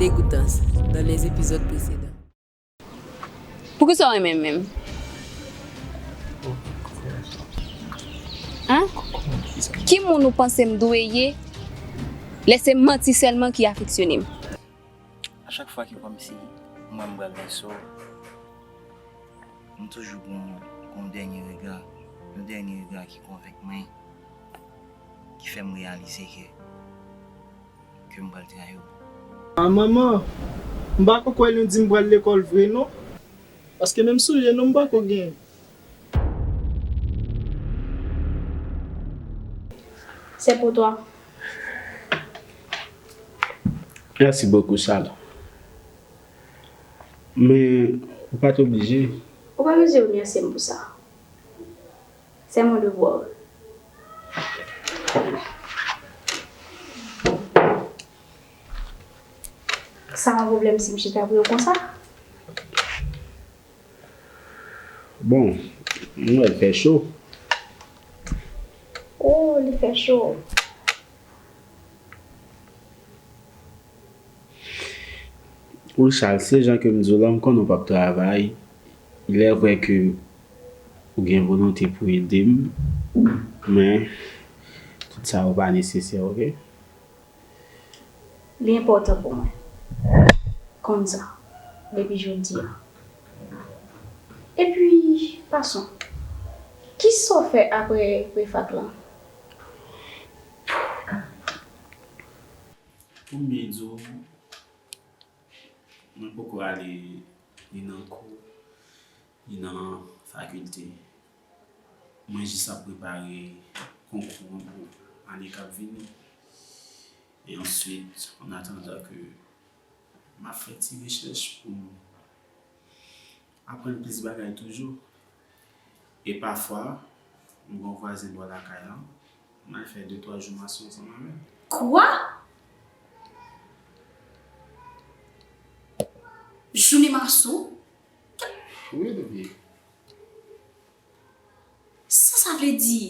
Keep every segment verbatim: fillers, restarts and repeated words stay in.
Dégoûtance dans les épisodes précédents. Poukisa w renmen m menm? Hein? Ki moun ou panse m dwe ye lè se manti sèlman ki afeksyone m? A chak fwa ke kòmsi m wè m pral wè sò, m toujou gon, gon dènye rega, yon dènye rega ki konvenk mwen, ki fè m reyalize ke, ke m pral trayi w. A manman, m pa ko kwè nou di m pral lekòl vre non. Paske menm soulye non m pa ko genyen. C'est pour toi. Merci beaucoup, Charles. Men, ou pa t oblije. Ou pa bezwen remèsye m pou sa. C'est mon devoir. Sa yon pwoblèm si m chita pou yo konsa? Bon, m wè l fè cho. Oh, li fè cho. Wi, Charles, se jan ke m di w la, m konnen w p ap travay. Il est vrai que ou gen volonte pou ede m, men tout sa yo pa nesesè, oke? Li enpòtan pou mwen. Konn sa, depi jodi a. Epi, passons, kisa w fè apre prefak lan? Pou m byen di w, mwen poko ale ni nan kou, ni nan fakilte. Mwen jis ap prepare konkou an pou ane k ap vini. E answit, an atandan ke m ap fè ti rechèch pou m aprann plis bagay toujou. E pafwa, m gen yon vwazen bò lakay lan, m al fè de twa jou mason ansanm avè l. Kwa? Jounen mason? Wi, bebe. Sa sa vle di?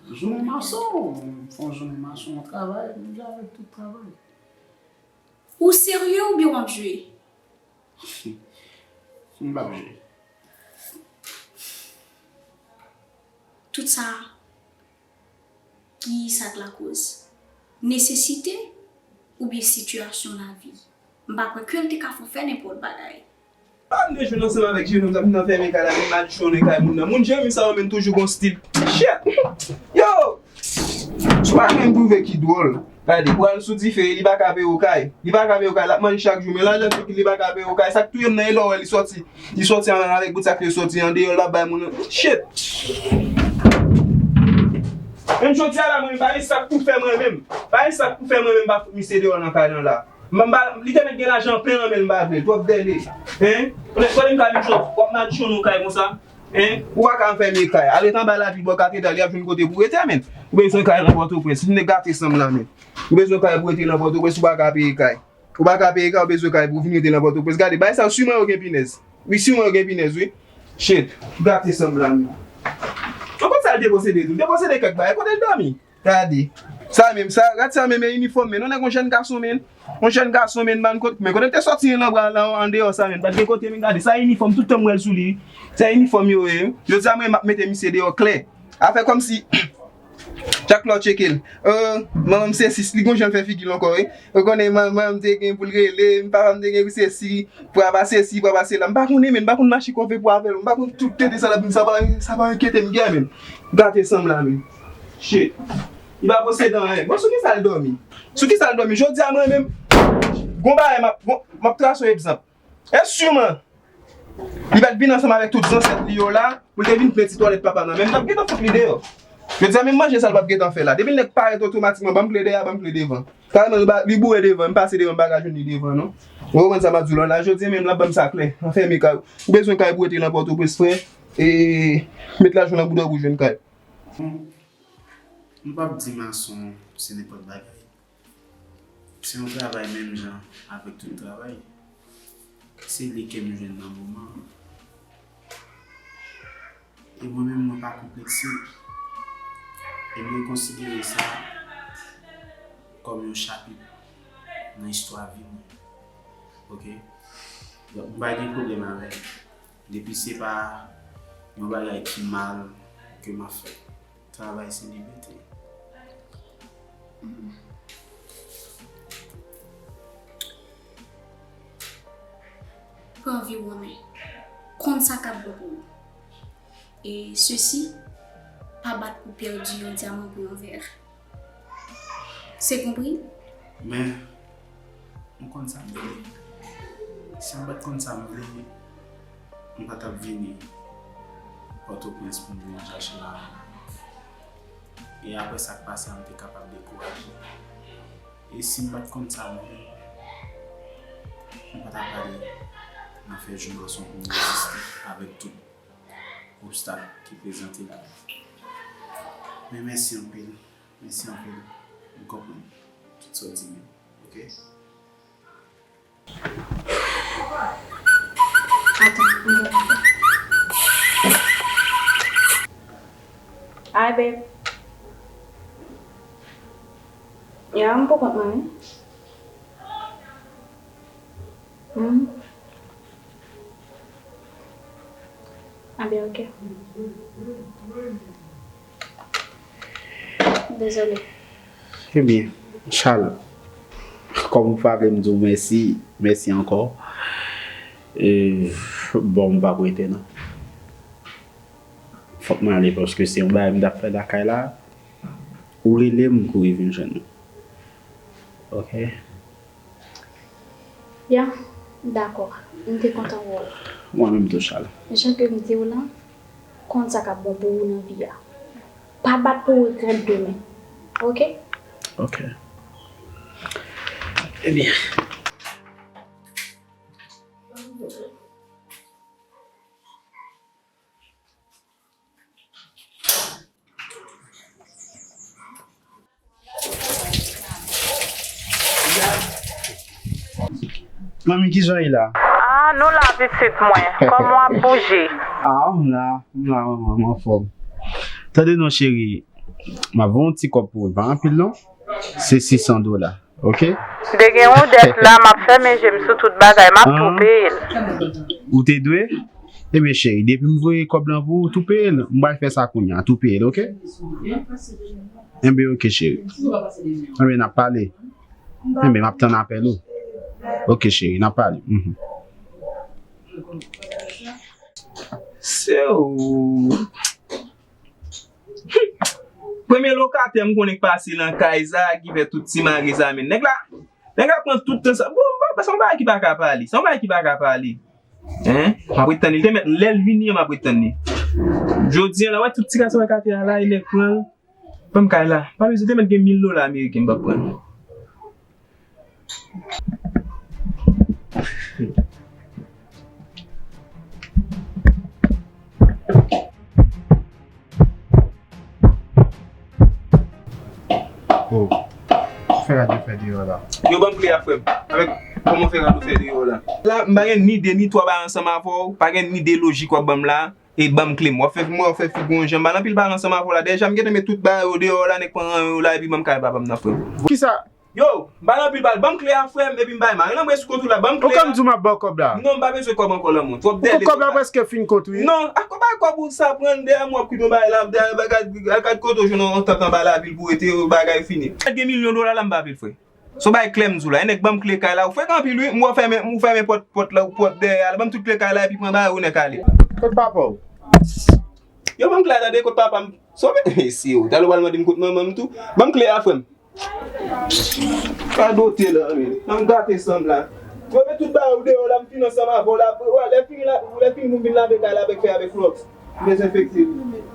Jounen mason, m fè yon jounen mason, yon travay, m jwe avèk tout travay. Ou serye oubyen w ap jwe? M p ap jwe. Tout sa, ki sa k lakoz? Nesesite oubyen sitiyasyon lavi? M pa kwè ke l te ka fè w fè nenpòt bagay. Pa vin jwenn ansanm avèk Jerome sa, vin nan fèmen kay la, vin madichonnen kay moun nan. Moun Jerome sa yo menm toujou gon stil. Shit! Yo! Si w pa jwenn twouve ki dwòl, gade, pral sou dife, li pa ka peye w kay. Li pa ka peye w kay, l ap manje chak jou, men lajan tranki, li pa ka peye w kay. Sa k touye m nan, e lè w wè li sòti. Li sòti an, avèk bout sa k te sòti andeyò, l ap bay moun nan. Shit! Menm jodi a la, mwen, pa gen sa k pou fè mwen menm. Pa gen sa k pou fè mwen menm, pa fout misye deyò nan kay lan la. M, m pa, li te mèt gen lajan plen nan men l, m pa vle l. Twòp dèle. Hein? Konnen, konnen m ka vin jodi, w ap madichonnen yon kay konsa? Hein? Ou pa ka anfèmen kay. Al ret anba lavi bò katedral, y ap jwenn kote pou w rete, men. Ou bezwen kay nan Pòtoprens. Vin gate san m la, men. Ou bezwen kay pou w rete nan Pòtoprens, ou pa ka peye kay. Ou pa ka peye kay, ou bezwen kay pou w vin rete nan Pòtoprens. Gade, bay sa, siman yo gen pinèz. Wi, siman yo gen pinèz, wi. Shit, gate san m la, men. Ou konn sa l te posede tou? L te posede kèk bagay. Kote l dòmi? Gade. Sa menm, sa, gad sa menm, e inifòm, men. Non, nèg, yon jèn gason, men. Yon jèn gason, men, man, kot, men kote l te sòti nan bra la, andeyò sa, men. Pa t gen kote, men, gade. Sa inifòm, tout tan m wè l sou li. Sa inifòm yo ye. Jodi a, mwen, m ap mete misye deyò klè. Afè kòmsi, chak lè w tcheke l. Euh, manman m sesi, li gon jan l fè figi l ankò, wi. Ou konnen manman m te gen pou l rele m, papa m te gen pou sesi, papa sesi, papa sela. M pa konnen, men, m pa konn mache kòve pou avè l. M pa konn tout tete sa l ap di m, sa pa, sa pa enkyete m, gè, men. Gate san m la, men. Shit. Li pa posede anyen. Bon, sou ki sa l dòmi? Sou ki sa l dòmi? Jodi a, mwen menm, gon bagay m ap, gon, m ap trase yon egzanp. E siman, li pa t vin ansanm avèk tout zansèt li yo la, pou l te vin plen ti twalèt papa nan men m, n ap gentan fout li deyò. Jodi a, menm manje sa l p ap gentan fè la. Depi l nèk parèt otomatikman, ban m kle dèyè, ban m kle devan. Kareman, li ba, li boure devan, m pase devan, m pa ka jwenn li devan, non. Ou konprann sa m ap di w la? La, jodi a menm, l ap ban m sa klè. Anfèmen kay ou. Ou bezwen kay pou rete nan Pòtoprens, frè. E met lajan nan bouda w pou jwenn kay. M p ap di mason se nenpòt bagay. Se yon travay menm jan avèk tout travay. Se li ke m jwenn nan moman an. E mwen menm, mwen pa konplekse. E mwen konsidere sa kòm yon chapit nan istwa vi mwen. Oke? Donk, m pa gen pwoblèm avè l. Depi se pa yon bagay ki mal ke m ap fè. Travay se libète. Pran vi w an men. Konn sa k ap bon pou ou. E sesi, pa bat pou pèdi yon dyaman pou yon vè. Se konpri? Men, m konn sa m vle. Si m pa t konn sa m vle, m pa t ap vini Pòtoprens pou m vin chache lavi. E apre sa k pase a, m te kapab dekouraje. E si m pa t konn sa m vle, m pa t ap pale nan fè jou lòson pou m reziste avèk tout obstak ki prezante la. Men mèsi anpil, mèsi anpil. M konprann tout sa w di menm, oke? Atan, m gen yon apèl. Hi, babe. Ya, m pou kont mwen, wi. Hmm. Ah ben, ok. Dezole. Ebyen, Charles, kòm ou pa vle m di w mèsi, mèsi ankò. E, bon, m p ap rete non. Fòk mwen ale paske se yon bagay m t ap fè lakay la. Ou rele m, m kouri vin jwenn ou. Ok? Ya, dakò. M te kontan wè w. Mwen menm tou, Charles. Jan ke m di w lan, konn sa k ap bon pou ou nan vi a. Pa bat pou regrèt demen. Ok? Ok. Ebyen. Manmi, kijan ye la? Ah, nou la pitit mwen. Kòman w ap bouje? Ah, m la, m la, manman, m anfòm. Tande non, cheri, m ap voye yon ti kòb pou ou, pa anpil non. Se sis san dola. Ok? M te gen yon dèt la, m ap fèmen je m sou tout bagay, m ap tou peye l. Ou te dwe? Ebyen, cheri, depi m voye kòb lan pou ou, tou peye l. M pral fè sa kounye a, tou peye l, ok? Enben, ok, cheri. Enben, n ap pale. Enben, m ap tann apèl ou. Ok, cheri, n ap pale. Mhm. Se ou. Premye lokatè m konnen k pase nan kay sa a ki fè tout ti mare sa a, men nèg la, nèg la pran tout tan sa. Bon, m pa, se yon bagay ki pa ka pale. Se yon bagay ki pa ka pale. Hein? M ap ret tann li. Te mèt lè l vini an, m ap ret tann li. Jodi a la, wè tout ti kase wè katè a la, e nèg pran l. Ban m kay la. Pa bezwen, te mèt gen mil dola ameriken, m p ap pran l. Oh. Fè rad yo fè deyò la. Yo ban m kle a, frè m. Avèk kòman fè rad yo fè deyò la. La, m pa gen ni de ni twa bagay ansanm avè w. Pa gen ni de lojik w ap ban m la. E ban m kle m. W ap fè, w ap fè figi w yon jan. M pa nan anpil bagay ansanm avè w la. Deja, m gentan met tout bagay yo deyò la, nèg pran ranyon yo la, epi ban m kay papa m nan, frè m. Kisa? Yo, m pa nan anpil bagay. Ban m kle a, frè m, epi m bay ma. Yo nan mwen sou kont ou la. Ban m kle a. Ou ka m di w m ap ba w kòb la? Non, m pa bezwen kòb ankò, lanmou. Twòp dèle. Kòb la prèske fin kont, wi. Non, a kòb, a kòb ou sa pran dèyè m, w ap koute yon bagay la, dèyè bagay, gad kote w jwenn yon antant anba lavil pou rete, bagay fini. Gad gen milyon dola la, m pa vle l, frè. Se yon bagay klè m di w la. E nèg ban m kle kay la. Ou frekan anpil, wi. M wè w fèmen, ou fèmen pòt, pòt la, ou pòt dèyè a la. Ban m tout kle kay la, epi pran bagay ou nèk ale. Kot papa w? Yo, ban m kle a, tande, kot papa m. Se w, mesye, w talè w pral mande m kot manman m tou. Ban m kle a, frè m. Radote la, men. Nan m gate san m la. Mwen met tout bagay ou deyò la, m fin ansanm avè w la. Wè, lè fini la, lè fini pou m vin lave kay la avèk fè avèk klòks. M dezenfekte l.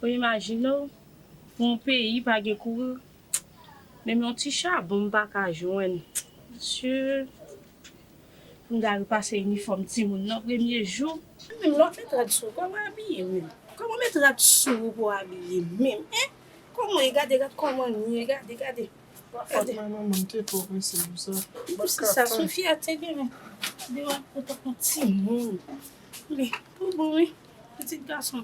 Imajine w, yon peyi pa gen kouran. Menm yon ti chabon m pa ka jwenn. Mesye, pou m ta repase inifòm timoun nan premye jou. Menm lè w met rad sou ou, kòman w abiye menm? Kòman w met rad sou ou pou w abiye menm, en? Kòman e? Gade, gade kòman l ye, gade, gade. Pa fòt mwen, manman, m te twò prese pou sa. Epi se sa, se yon fyète gen, men. Gade w ap pran tankou yon timoun. Men, pou bon, wi, pitit gason.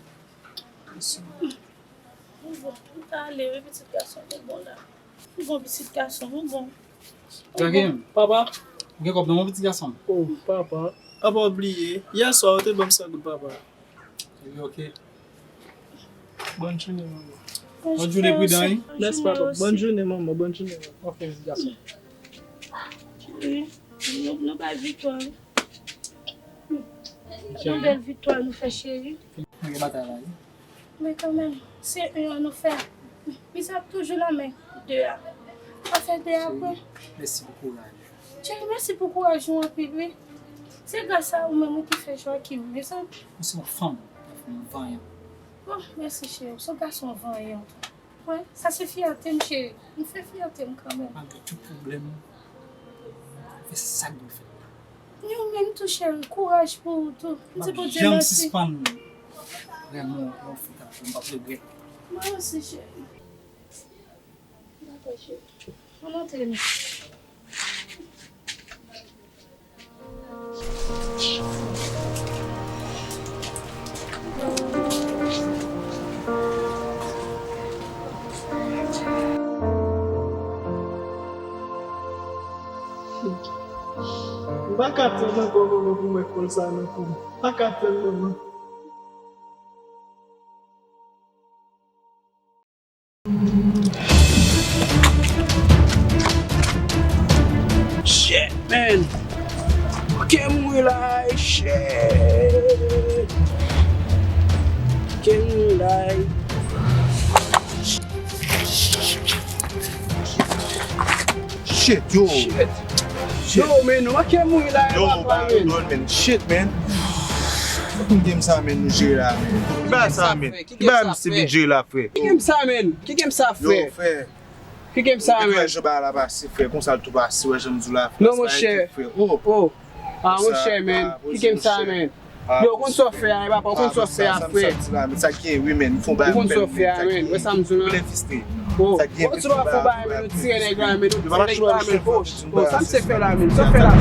Mèsi. Ou bon, ou ka ale, wi, pitit gason, ou bon la. Ou bon, pitit gason, ou bon. Ou bon. Papa. Ou gen kòb nan men w, pitit gason m? Oh, papa. Apa w bliye? Yè swa, ou te ban m san goud, papa. Wi, ok. Bòn jounen, manman. Bòn jounen, pridan, wi. Mèsi, papa. Bòn jounen, manman. Bòn jounen, manman. Ok, pitit gason. Cheri, nou, nou bay viktwa, wi. Yon bèl viktwa nou fè, cheri. Nou gen batay la, wi. Men kanmenm, se youn an nou fè. Mizè ap toujou nan men de a. Pa fè de a pran. Cheri, mèsi pou kouraj. Cheri, mèsi pou kouraj ou anpil, wi. Se gras a ou menm, wi, ki fè Joaquim, mezanmi. Ou se yon fanm, yon fanm vanyan. Oh, mèsi, cheri. Ou se yon gason vanyan. Wi, sa se fyète m, cheri. M fè fyète m kanmenm. Malgre tout pwoblèm, ou fè sa k dwe fèt la. Ou menm tou, cheri, kouraj pou ou tou. M di Bondye mèsi. M p ap janm sispann renmen yon fi k ap jwe, m p ap regrèt. Mwen osi, cheri. Dakò, cheri. Ann antre, men. M pa ka tann ankò, manman, pou m wè kòl sa nan kou m. M pa ka tann, manman. Shit, man. Kè mouri la, shit. Kè mouri la. Shit, yo. Shit. Yo, man, nou manke mouri la, yo, papa, man. Shit, man. Fòk nou gen sa, man, nou jere la, man. Ki bagay sa, man? Ki bagay misye vin jere la, frè? Ki game sa, man? Ki game sa, frè? Yo, frè. Ki game sa, man? Ou jan bagay la pase, frè. Konsa l tou pase, wè jan m di w la, frè. Non, monchè. Oh. Ah, monchè, man. Ki game sa, man? Yo, ou konn sa w fè a, papa, ou konn sa w fè a, frè. Ou konn sa w fè a, man. Wè sa m di w la. Ou konn sa w fè a, man. Ou tire nèg la, man. Ou tire nèg la, man. Oh, oh, sa misye fè la, man? Sa w fè la?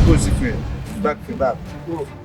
Poze, frè. Bak, frè, bak.